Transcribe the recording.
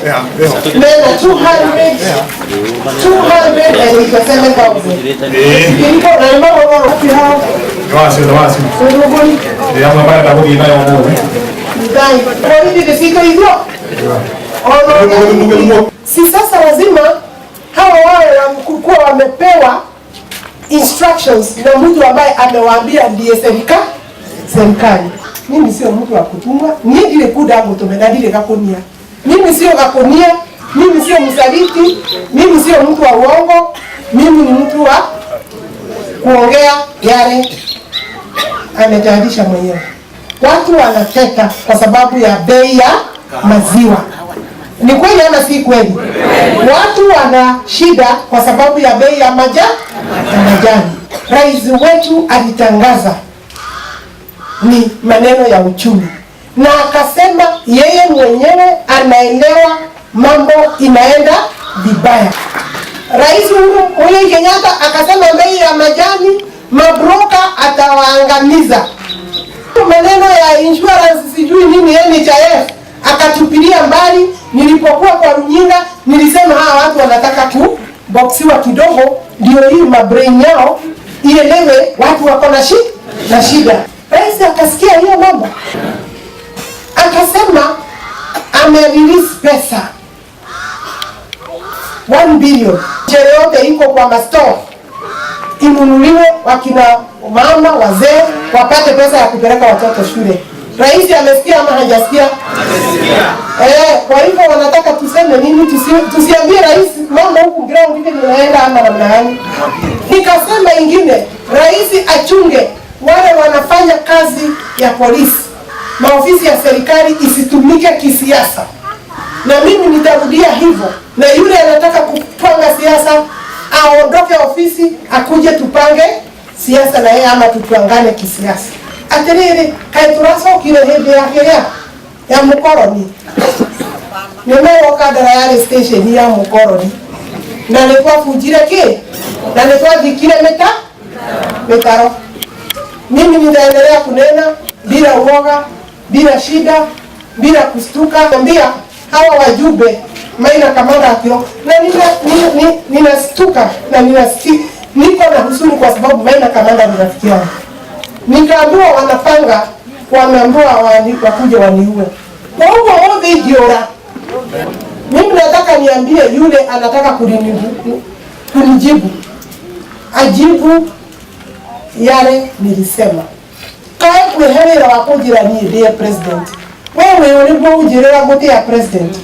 Mena 200 287,000. Niko na mama wapi hao? Wacio. Ndĩramwe marenda gũthiĩ nayo ũmũthĩ. Ndai. Kwa nini ndifika hivyo? Si sasa lazima hawa wawe kuwa wamepewa instructions na mtu ambaye amewaambia ndiye serikali. Mimi sio mtu wa kutumwa, niĩ ndirĩ kunda ngũtũme na ndirĩ gakunia. Mimi sio gakunia, mimi sio msaliti, mimi sio mtu wa uongo, mimi ni mtu wa kuongea yale ametayarisha mwenyewe. Watu wanateta kwa sababu ya bei ya maziwa. Ni kweli ama si kweli? Watu wana shida kwa sababu ya bei ya majani. Rais wetu alitangaza ni maneno ya uchumi, na akasema yeye mwenyewe anaelewa mambo inaenda vibaya. Rais Uhuru Muigai Kenyatta akasema bei ya majani mabroka atawaangamiza. Maneno ya insurance sijui nini NHIF akatupilia mbali. Nilipokuwa kwa runinga nilisema hawa watu wanataka kuboxiwa kidogo, ndio hii mabrain yao ielewe watu wako na shida. Rais akasikia hiyo mambo akasema ame release pesa 1 billion. Mchele yote iko kwa mastore inunuliwe, wakina mama wazee wapate pesa ya kupeleka watoto shule. Rais amesikia ama hajasikia? Kwa hivyo wanataka tuseme nini? Tusiambie rais mambo huku ground hivi inaenda ama namna gani? Nikasema ingine, rais achunge wale wanafanya kazi ya polisi, maofisi ya serikali isitumike kisiasa. Na mimi nitarudia hivyo, na yule anataka kupanga siasa aondoke ofisi akuje tupange siasa na yeye ama tutwangane kisiasa. Atiriri, kaĩ tũracokire hĩndĩ ya kĩrĩa ya mũkoroni? Nĩmerwo Kandara yarĩ station ya mũkoroni na nĩ twabunjire kĩ na nĩ twathikire mĩtaro. Mimi nitaendelea kunena bila uoga, bila shida, bila kustuka. Ambia hawa wajumbe Maina Kamanda akio na ninastuka na niko na huzuni kwa sababu Maina Kamanda ni rafiki yangu. Nikaambiwa wanapanga, wameambiwa wakuje waniue. Kwa hivyo wote ikiora. Mimi nataka niambie yule anataka kunijibu, ajibu yale nilisema. Kae kweherera wa kunjira niĩ ndiye president. Wewe ũrĩguo ũnjĩrĩra ngũtĩa president.